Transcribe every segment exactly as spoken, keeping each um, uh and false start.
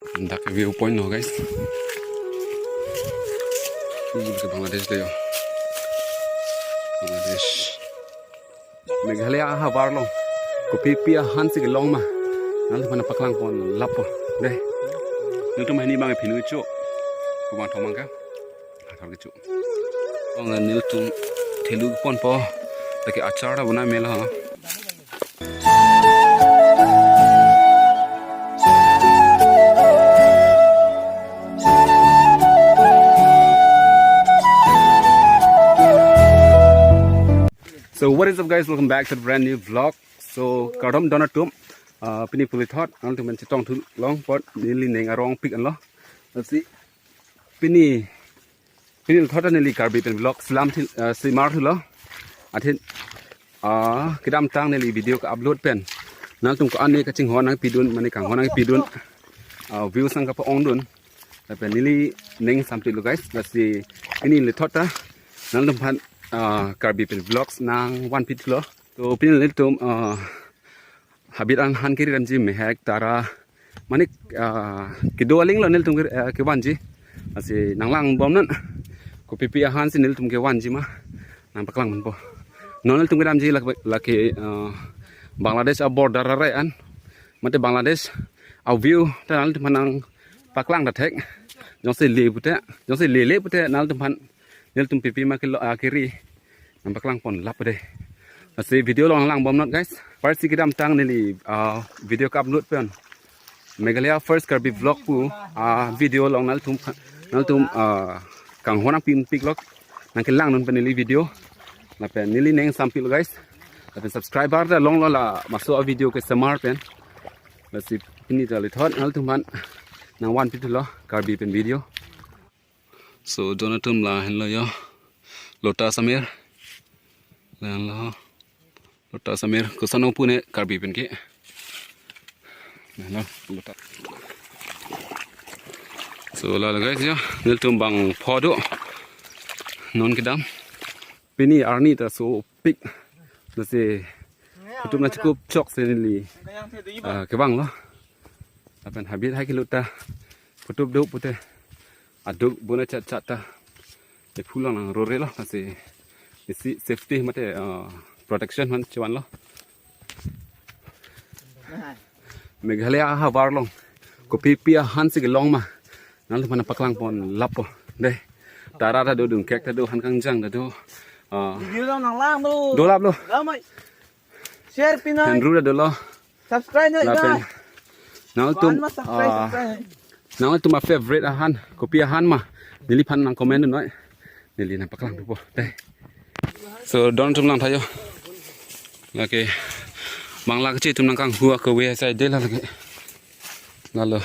Dak ke viewpoint lo, guys. Ini ke Bangladesh lo yo. Bangladesh. Meghalaya ahavar along kopipi ahan si kelong ma, nanglitum aphan nangpaklang pon lapo. Dei. Nelitum hini abang pinu cho. Pemang thomang ka. Athar kecho. Ong nelitum thelu ponpo. Lake achar ta bonai mela ha. So what is up, guys? Welcome back to the brand new vlog. So kardom don atum, uh, pini pulithot, nangtum men chetong thu long pot neli ning arong pik anlo. Let's see. Pini, pini lithot neli Karbi pen vlog selam thi, uh, semar thulo. Athe, uh, kedamtang neli video ke-upload pen nangtum ko-an ne kachinghon nangpidun, mane kanghon nangpidun, uh, views nangkapa-ongdun. Lapen neli ning sampik lo, guys. Let's see. Pini lithot ta nangtum aphan, uh, Karbi pen vlogs nangvanpi thulo. To pini nelitum, ah, habit ahan keri damji, mehek, tara, mane, ah, kedo aling lo nelitum ke, ah, kevanji. Lasi nanglang bomnon. Kopipi ahan si nelitum kevanji ma, nangpaklang ponpo. Non nelitum kedamji lake, lake, ah, Bangladesh a-border arai an. Mate Bangladesh a-view ta nangtum aphan nangpaklang ta thek. Jongsi le pute, jongsi lele pute nangtum aphan, nelitum pipi ma kelo, ah, keri, nangpaklang pon lap dei. Lasi video along lang bomnon, guys. Parsi kedamtang neli, ah, video ke-upload pen, Meghalaya first Karbi vlog pu, ah, video along nangtum, nangtum, ah, kanghon nangpin pik lo, nangkelangdun pen neli video. Lapen neli ning sampik lo, guys. Lapen subscriber ta longlo la maso a-video kesemar pen. Lasi pini ta lithot nangtum aphan nangvanpi thulo Karbi pen video. So don atum, lahenlo yo. Lotus amer. Lahenlo. Lotus amer. Koson nangpu ne Karbi pen ke. Lahenlo lotus. So lalo, guys, yo. Nelitum bang pho do. Non kedam. Pini arni ta sopik. Lasi photo nangchekup chok si neli, ah, kevanglo. Lapen habit hai kelut ta photo do pute aduk bona chat chat ta ephu along nangrorelo, lasi isi safety mate, ah, protection aphan chevanlo. Meghalaya ahavar along kopipi ahan si kelong ma, nangtum aphan nangpaklang pon lapo. Dei. Tara ta do, dungkek ta do, han kangjang ta do. Ah, video along nanglang do. Do lap lo. Lamai. Share pinoi. Hendru ta dolo. Subscribe noi, lapen guys. Nangtum, wan ma subscribe, ah, subscribe. Nangtum a-favorite ahan, kopi ahan ma, neliphan nangcomment noi. Neli nangpaklang thupo. Dei. So don atum, lang tha yo. Lake Bangla keche atum nangkanghu akove asai dei la lake. Lalo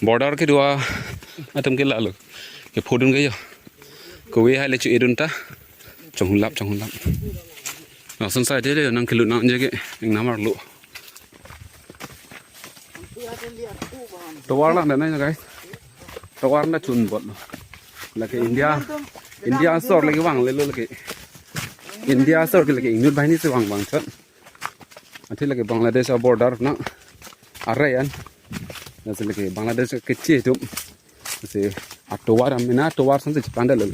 border kedo atum ke lalo kephodun ke yo. Kove hai le cho-edun ta. Chonghulap, chonghulap. Lason asai dei le nangkelut nangji ke ingnam arlo. Tovar lang danai na, guys. Tovar na chun bot lo. Lake India, India asor lake vanglelo lake. India asor ke lake inut banghini si vang vangchot. Athe lake Bangladesh a-border na arai an. Lasi lake Bangladesh keche atum si atovar amena tovar ason si chepandalo.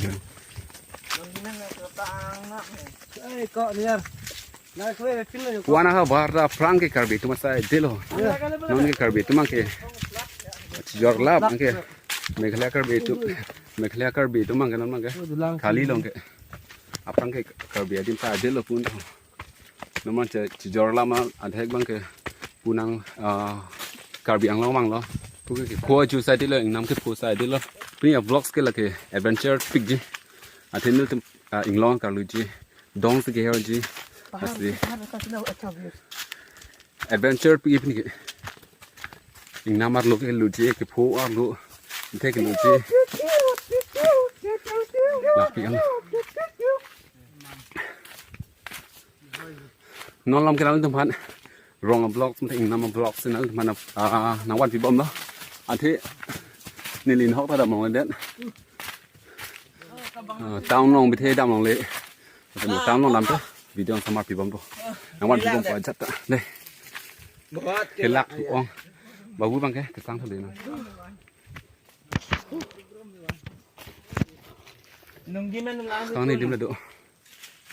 Wan ahavar ta aphrang ke Karbi atum asai dei lo. Non ke Karbi atum ke chijor lap ke. Meghalaya Karbi atum, Meghalaya Karbi atum ke non ke kali long ke. Aphrang ke Karbi adim ta dei lo pun. Non man che chijor lap ma adhek abang ke pu nang, ah, Karbi Anglong abang lo. Pu ke kepho aju asai dei lo, ingnam kepho asai dei lo. Pini a-vlogs ke lake adventure pikji. Athe nelitum, ah, inglong karluji. Dong si keherji. Lasi adventure pi pini ke. Ingnam arlo keluji, kepho arlo. Athe keluji. Lapi an. Non lam ke nangtum aphan rong a-vlogs, mate ingnam a-vlogs nangtum aphan, ah, nangvanpi bomlo. Athe neli inghok ta damlongledet. Ah, town along bithe damlongle. Town along dam ta video nangsamarpi bompo. Nangvanpi bompo ajat ta. Dei. Kelak pu-ong. Babu abangke kesang thule na. Nunggi men lang. Sang ni dim le do.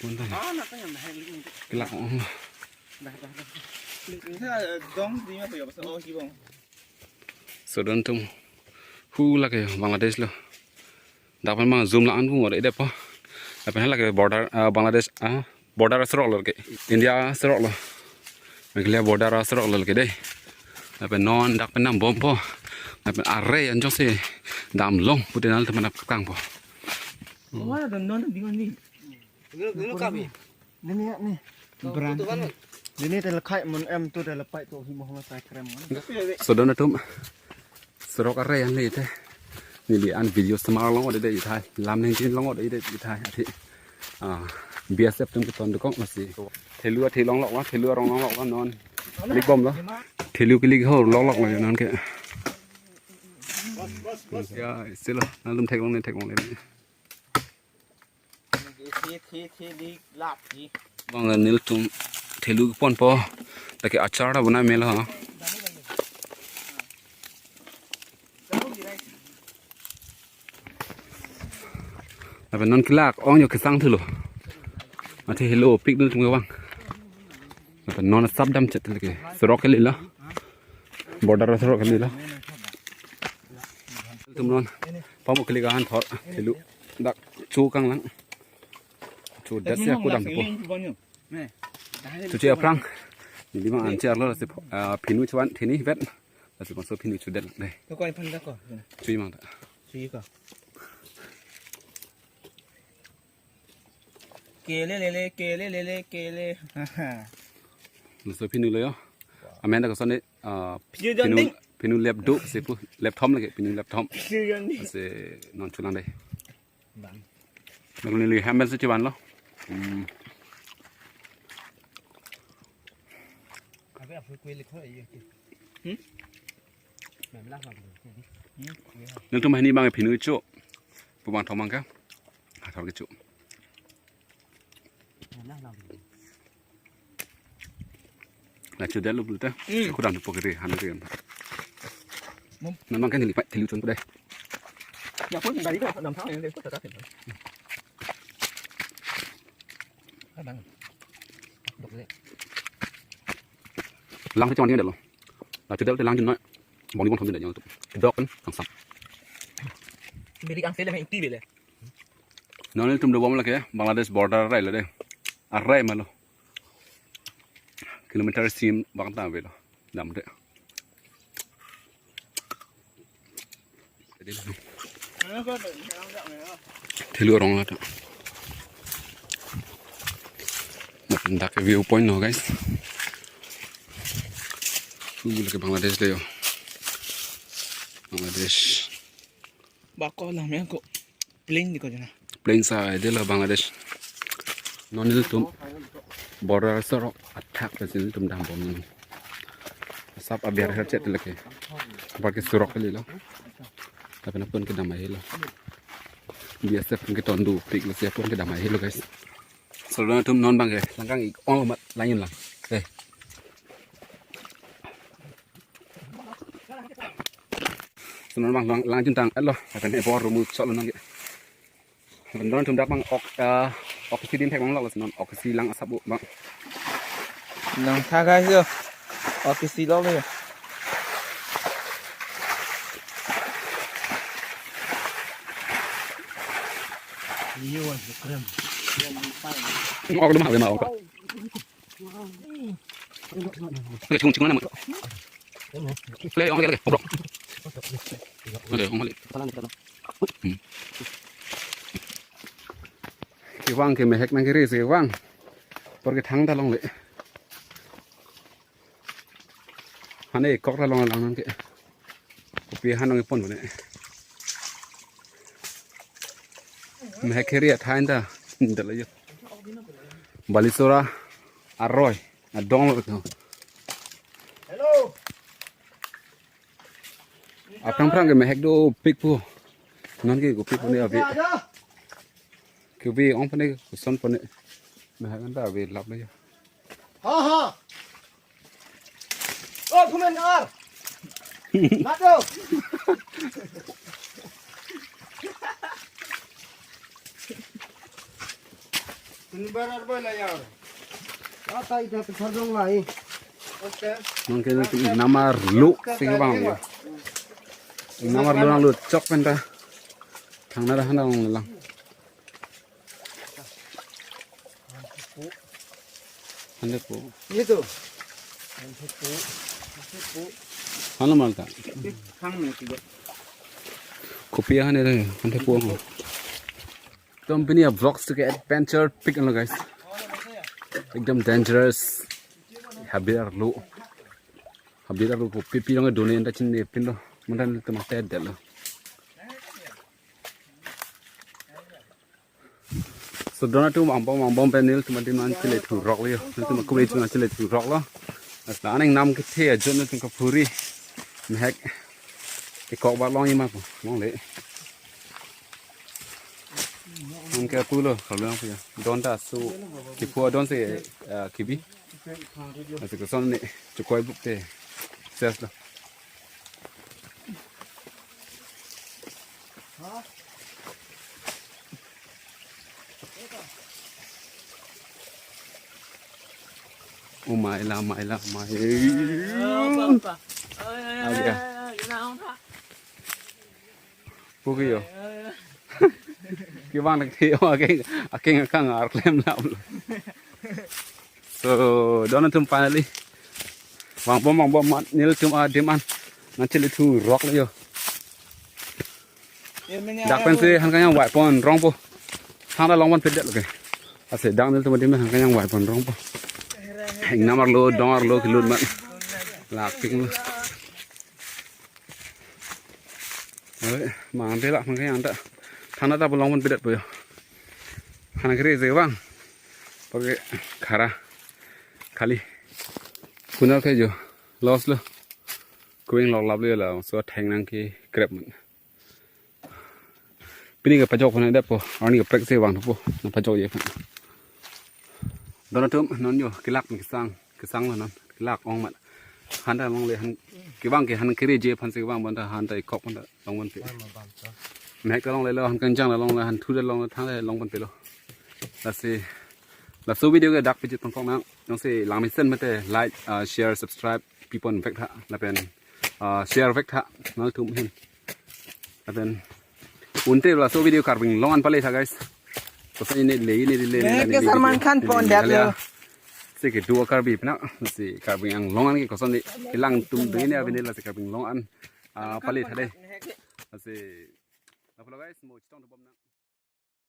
Pon ta. Kelak ong. Dong di ma ko yo, oh, kibong. So don atum, hu lake Bangladesh lo. Dak pen abang zoom la-an pu ngor edep po. Dak pen lake border, ah, Bangladesh, ah, border aserok lo ke. India aserok lo. Meghalaya border aserok lo ke dei. Dak pen non dak pen dambom po. Dak pen arei anjong si damlong pute nanglitum aphan nangpaklang po. Wah, don don di ni. Dulu, dulu kami. Nini ya ni. Tuh, brand. Tuh, tuh, kan? Nini telekai mun em tu telepai tu himo hama sai krem. So don atum. Serok arei an le te. Neli an video semar long de ithai. Lam neng tin long de ithai. Athi. Ah, B S F atum keton dokok lasi. Thelu athe longlok lo, thelu arong longlok lo non. Lik bom lo. Thelu kelik ho longlok lo non ke. Ya, silo. Nanglitum theklong ne theklong le. Bang nelitum thelu ponpo. Lake achar ta bana melo ha. Lapen non kelak ong yo kesang thulo. Athe helo pik nelitum kevang. Lapen non asap damchet lake. Serok kali lo. Border serok kali lo. Tum non. Pamo kali kahan thor. Thelu. Dak chu kanglang. Chu det ya kudam po. Chu che aphrang. Neli mang an che arlo lasi, ah, phinu chuan thini vet. Lasi bangso phinu chu det dei. Ko ko phan da ko. Chu mang ta. Chu ko. Kele lele, kele lele, kele. Laso phinu lo yo. Amen da ko sone, ah, phinu jon phinu, ding. Phinu lep do, si pu, lep thom lake, phinu lep thom. Phinu jon ding. Ase non chulang dei. Bang. Neli hamel si chivan lo. Hmm. Abe apu kue likho ye. Hmm? Memang lah. Hmm. Nelitum hini bang phinu cho. Pu bang thom bang ka. Athor kecho. La chu det lo blu ta. Hmm. Aku dan pokri han ri. Mum. Memang kan neli pai thelu chon pu dei. Ya pun dari ka dam thang ya ko ta ta. Kadang. Dok le. Lang chu chon ni det lo. La chu det te lang chu noi. Bong ni bong thom ni det yo tu. Dok kan kangsam. Biri ang sele main ti bele. Non nelitum dobom lake Bangladesh border arei lo dei. Arei ma lo. Kilometer sim bang ta avelo. Dam de. Thelu arong la ta. Dak ke view point lo, guys. Hu lake Bangladesh dei yo. Bangladesh. Bako lang me ko plain di ko jana. Plain side lo Bangladesh. Non nelitum border aserok athak pesi nelitum dambom non. Asap aber her chet lake. Apar ke serok kali lo. Tapi na pon kedam ahelo. B S F pon keton dopik lasi pon kedam ahelo, guys. So don atum non bang ke langkang ik ong lo mat langin lang. Eh. So non bang lang, lang juntang elo, akan e bor rumu chok lo non ke. Don atum dak bang ok, ah, ok si din thek bang lo non ok si lang asap bu bang. Nang tha guys yo. Ok si lo yo. Iyo, krem. Ok dum ha ma ok. Oke, chung chung nama. Oke, oke, oke, oke. Hmm. Kevang ke mehek nang kiri si kevang. Apor ke thang ta longle. Hane kok ta long lang nang ke. Kopi han nang pon bone. Mehek kiri athai ta. Dala yo. Balisora aroi. Adong lo. Hello. Aphrang phrang ke mehek dopik pu. Non ke kopi pu ne ave. Kopi ong pu ne koson pu ne. Mehek anta ave lap le. Ha ha. Oh, kumen ar. Matu. Ini barar boy la yaur. Ata ita tu thardong lai. Oke. Mungkin nanti namar lu sing bang ya. Namar lu nang lu chok penta. Thang nara hana lang lang. Hande po. Itu. Hana malta. Hang na tiga. Kopi hande re, hande po. Company a vlogs to ke adventure pic lo guys. Ekdam dangerous. Habir lo. Habir lo kopi pi long done enda chin ne pin lo. Mandan temak te del lo. So dona tu mangbom mangbom pen nelitum adim an chile thu rok lo yo. Nelitum akubli tu an chile thu rok lo. Asla aning nam kethe ajon nelitum kaphuri. Mehek. Ikok ba long ima po. Long le. An ke pulo, kalau long punya. Don ta su. Kipu don se, eh, kibi. Asik son ni. Chukoi buk te. Ses lo. Oh, mai la, mai la, mai. Agi ya. Puki yo. Kibang lagi yo, akeng, akeng akang ar klem lam lo. So, don atum finally. Mangbom, mangbom mat nelitum adim an. Nang chile thu rok lo yo. Dak pen si han kanyang vai pon rong po. Thang ta long pon pedet lo ke. Ase dak nelitum adim han kanyang vai pon rong po. Ingnam arlo, dong arlo, kelut mat. Lak pik lo. Oi, mang de la, mang kanyang ta. Thang ta ta po long pon pedet po yo. Han kere je bang. Pakai khara. Khali. Kunal ke jo. Loss lo. Kuing lok lap lo la. So theng nang ke grab man. Pini ke pajok pon dap po. Arni ke prek se vang po. Na pajok ye pon. Don atum non yo kelak ni kesang. Kesang lo non. Kelak ong mat. Han ta long le han. Kibang ke han kere je pon se kibang pon ta han ta ikok pon ta. Long pon pe. Mek ta long le lo han kanjang ta long le han thu ta long le thang le long pon pe lo. Lasi. Laso video ke dak pijit tongkok nang. Nang si lang mesen mate like, uh, share, subscribe, pi pon vek tha. Lapen, uh, share vek tha. Nang tum hin. Lapen. Unte laso video Karbi Anglong an pale tha guys. Koson ini le, ini le, ini le, ini le, Salman Khan pon dak lo. Si ke dua Karbi pina. Si Karbi Anglong an ke koson ni. Kelang tum dua ini abini la si Karbi Anglong an. Ah, pale tha de. Si. Apa lo guys, mo chitong tu bom nang.